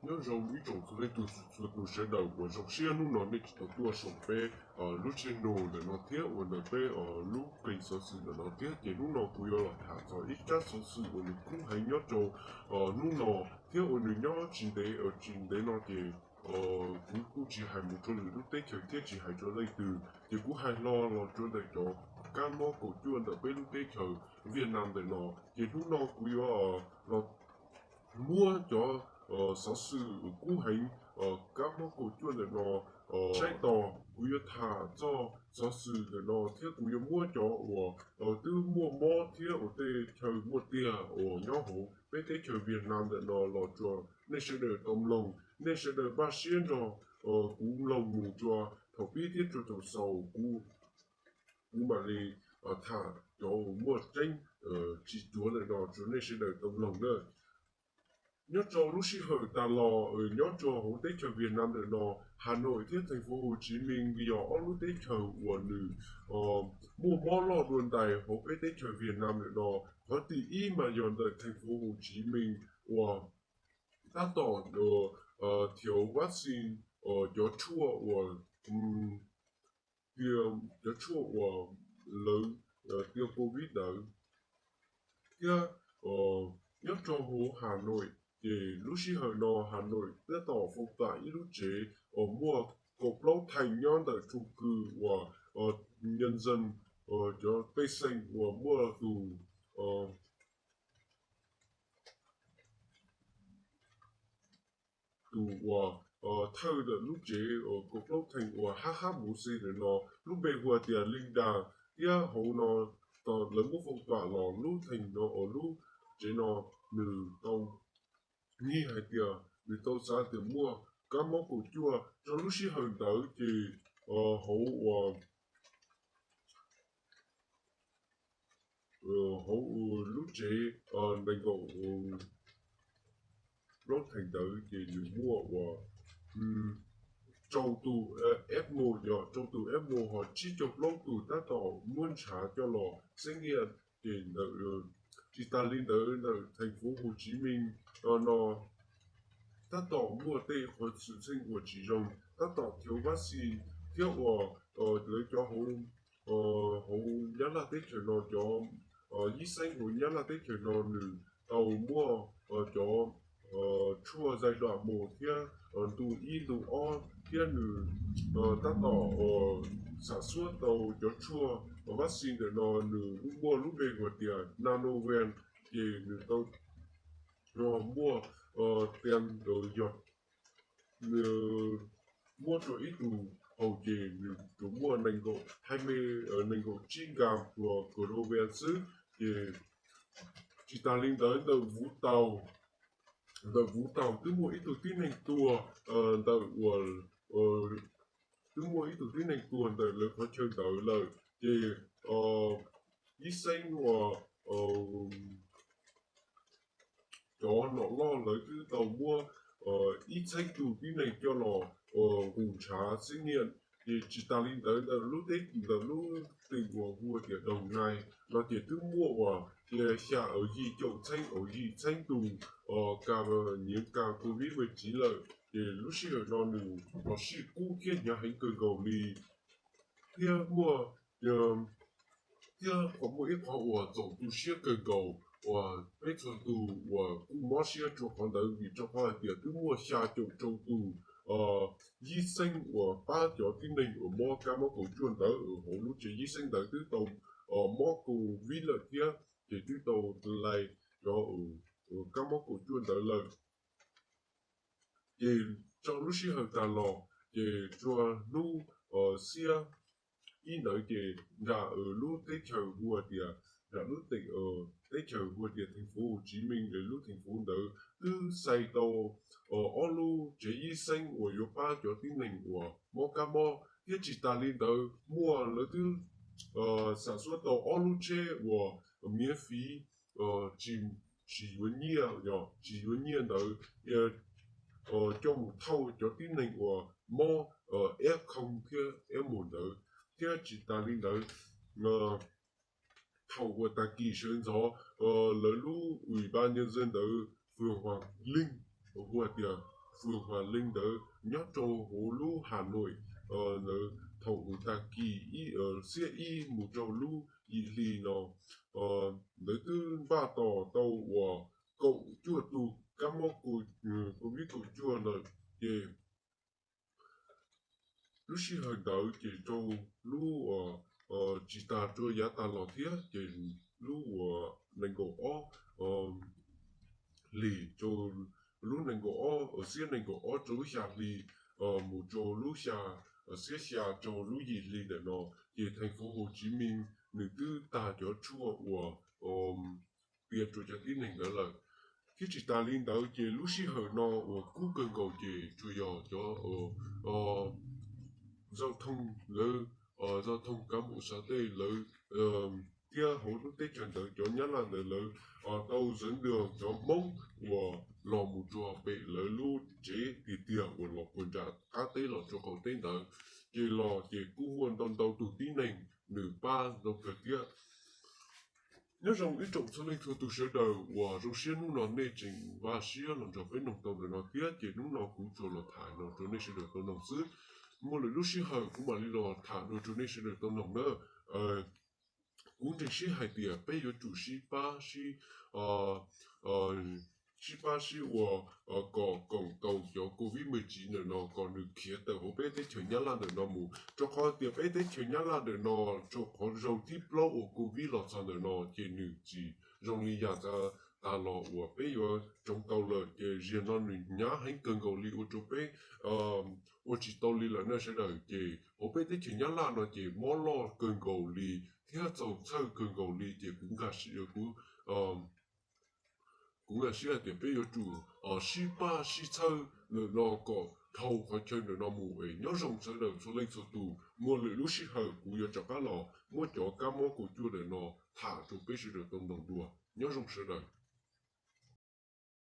Nyob zoo ib tsoom txhua leej txhua tus sawv daws uas zoo siab hnub no nej tau tuaj saum peb lub channel ntawm no thiab uas ntawm peb lub kênh xov xwm ntawm no thiab. Ces hnub no kuv yuav los tham txog ib tsab xov xwm uas nws kub heev nyob rau hnub no thiab uas nws nyob tsis ntev tsis ntev no ces kuv kuj tsis hais mus rau lwm lub teb chaws thiab tsis hais rau leej twg ces kuv hais hlo los rau ntawm cov kab mob kaum cuaj ntawm peb lub teb chaws Vietnam ntawm no. Ces hnub no kuv yuav los muab cov xov xwm kub heev kab mob kaum cuaj ntawm no saib tos. Kuv yuav tham txog xov xwm ntawm no thiab kuv yuav muab cov uas twb muaj mob thiab uas tej chaw muaj tiag uas nyob hauv peb teb chaws Vietnam ntawm no los rau nej sawv daws tau mloog. Nej sawv daws npaj siab nrog kuv mloog mus rau thaum pib thiab rau thaum xaus kuv mam li tham cov uas muaj tseeb tsis cuav ntawm no rau nej sawv daws tau mloog na. Nyob rau lub sij hawm tas los nyob rau hauv teb chaws Vietnam ntawm no, Hà Nội thiab thành phố Hồ Chí Minh yog ob lub teb chaws uas nws muaj mob loj dua ntais hauv peb teb chaws Vietnam ntawm no. Qhov tim ib mas yog ntawm thành phố Hồ Chí Minh uas tab tom thiav vaccine cov tshuaj uas tiav cov tshuaj uas lawv tiav covid ntawd thiab nyob rau hauv Hà Nội ces lub sij hawm no Hà Nội tab tom phong tỏa ib lub tsev uas muaj kaum plaub theem nyob ntawm chung kws uas nhân dân cov pej xeem uas muaj tus tus uas thawj ntawm lub tsev kaum plaub theem uas hab hab mus xi ntawm no lub npe hu tias Linh Đàm thiab hauv no lawv muab phong tỏa los lub theem no uas lub tsev no nws tau nij hais tias nws tau xav tias muaj kab mob kaum cuaj rau lub sij hawm ntawd ces hauv uas hauv lub tsev nees nkaum plaub theem ntawd ces nws muaj uas rau tus F một yog rau tus F một ho tsib caug plaub tus tab tom muab ntshav coj los xeeb nyiaj ces ntawm tsis tas li ntawd ntawm thành phố Hồ Chí Minh no tab tom muaj tej qhov xwm txheej uas tsis zoo tab tom thiav vaccine thiab uas lawv cov hauv Nyab Laj teb chaws no cov yib xeeb hauv Nyab Laj teb chaws no nws tau muaj cov tshuaj giai đoạn một thiab ntu ib ntu ob thiab nws tab tom xam suab tau cov tshuaj vaccine ntawm no nws muaj lub npe hu tias Nanoven ces nws tau muaj tias yog muab rau ib tug haus ces nws tsuas muaj nees nkaum hai me nees nkaum tsib gram uas Coronavirus xwb ces tsis tas li ntawd ntawm Vũng Tàu, ntawm Vũng Tàu twb muaj ib tug tib neeg tuag ntawm uas twb muaj ib tug tib neeg tuag ntawm lawv qhov chaw ntawd lawm ces yib xeeb uas cov nom loj lawv twb tau muab ib txheeb tus tib neeg coj los nqus ntshav xib niaj. Ces tsis tas li ntawd ntawm lub teb ntawm lub teb uas hu tias Đồng Nai no ces twb muaj uas xya yim caum txheeb yim txheeb tus ka nyiav ka Covid xiv lawm ces lub sij hawm no nws los sij kub thiab hnyav heev kawg nkaus li thiab muaj thiab qhov muaj ib qhov uas txaus tu siab kawg nkaus uas peb txhua tus uas kuj mob siab rau qhov ntawd vim rau qhov hais tias twb muaj xya caum rau tus yib xeeb uas pab cov tib neeg uas mob kab mob kaum cuaj ntawd hauv lub tsev yib xeeb ntawd twb tau mob Covid lawm thiab ces twb tau lais cov kab mob kaum cuaj ntawd lawm. Ces rau lub sij hawm tas los ces rua hnub xiab ib ntawd ces nram lub teb chaws hu tias nram lub teb chaws hu tias thành phố Hồ Chí Minh es lub thành phố ntawd twb xais tau ob lub tsev yib xeeb uas yuav pab cov tib neeg uas mob kab mob thiab tsis tas li ntawd muaj lawv twb xam suab tau ob lub tsheb uas miav fiv tsis yuav nyiaj, tsis yuav nyiaj ntawd coj mus thauj cov tib neeg uas mob F không thiab F một ntawd thiab tsis tas li ntawd thaum uas tag kis sawv ntxov lawv lub ủy ban nhân dân ntawd phường Hoàng Linh hu tias Fwm Huas Leej ntawd nyob rau hauv lub Has Nois ntawd thaum tag kis xiab ib mus rau lub yim hli no, ntawd twb npaj tos tau uas kaum cuaj tus kab mob Covid kaum cuaj lawm. Ces lub sij hawm ntawd ces rau lub tsis tas rau yav tas los thiab ces lub uas nees nkaum ob hlis, lub nees nkaum ob, xiab nees nkaum ob rau lub xya hli mus rau lub xya, xiab xya rau lub yim hli ntawm no ces thành phố Hồ Chí Minh nws twb tag cov tshuaj uas tiav rau cov tib neeg ntawd lawm. Thiab tsis tas li ntawd ces lub sij hawm no uas kub kawg nkaus ces tsuas yog cov giao thông lawv, giao thông cán bộ xã teb lawv thiab hauv lub teb chaws ntawd cov Nyab Laj ntawd lawv tau zawv ntws cov Hmoob uas los mus rau pem lawv lub tsev tiag tiag uas los puag nram qab teb los rau qaum teb ntawd, ces los ces kuj muaj ntau ntau tus tib neeg nws pab ntau kawg thiab. Nyob zoo ib tsoom txhua leej txhua tus sawv daws uas zoo siab hnub no nej tseem npaj siab los nrog peb mloog tau ntawm no thiab ces hnub no kuv tsuas los tham no rau nej sawv daws tau mloog xwb. Muaj lwm lub sij hawm kuv mam li los tham dua rau nej sawv daws tau mloog na. Kuv ntseeg siab hais tias peb yuav tsum sib pab sib sib pab sib ua kom koom tau cov Covid mười chín ntawm no kom nws khiav tawm hauv peb teb chaws Nyab Laj ntawm no mus, rau qhov tias peb teb chaws Nyab Laj ntawm no rau qhov zaug thib plaub uas Covid los txog ntawm no ces nws tsis zoo li yam tas los uas peb yuav tsoo tau lawm ces ziag no nws hnyav heev kawg nkaus li ua rau peb ua tsis tau li lawm na sawv daws. Ces hauv peb teb chaws Nyab Laj no ces mob loj kawg nkaus li thiab txaus txhawj kawg nkaus li ces kuv kuv nkag siab hais tias peb yuav tsum sib pab sib txhawb ntawm no kom dhau qhov chaw ntawm no mus es nyob zoo sawv daws txhua leej txhua tus. Muaj lwm lub sij hawm kuv yuav rov qab los muab cov kab mob kaum cuaj ntawm no tham rau peb sawv daws tau mloog dua. Nyob zoo sawv daws.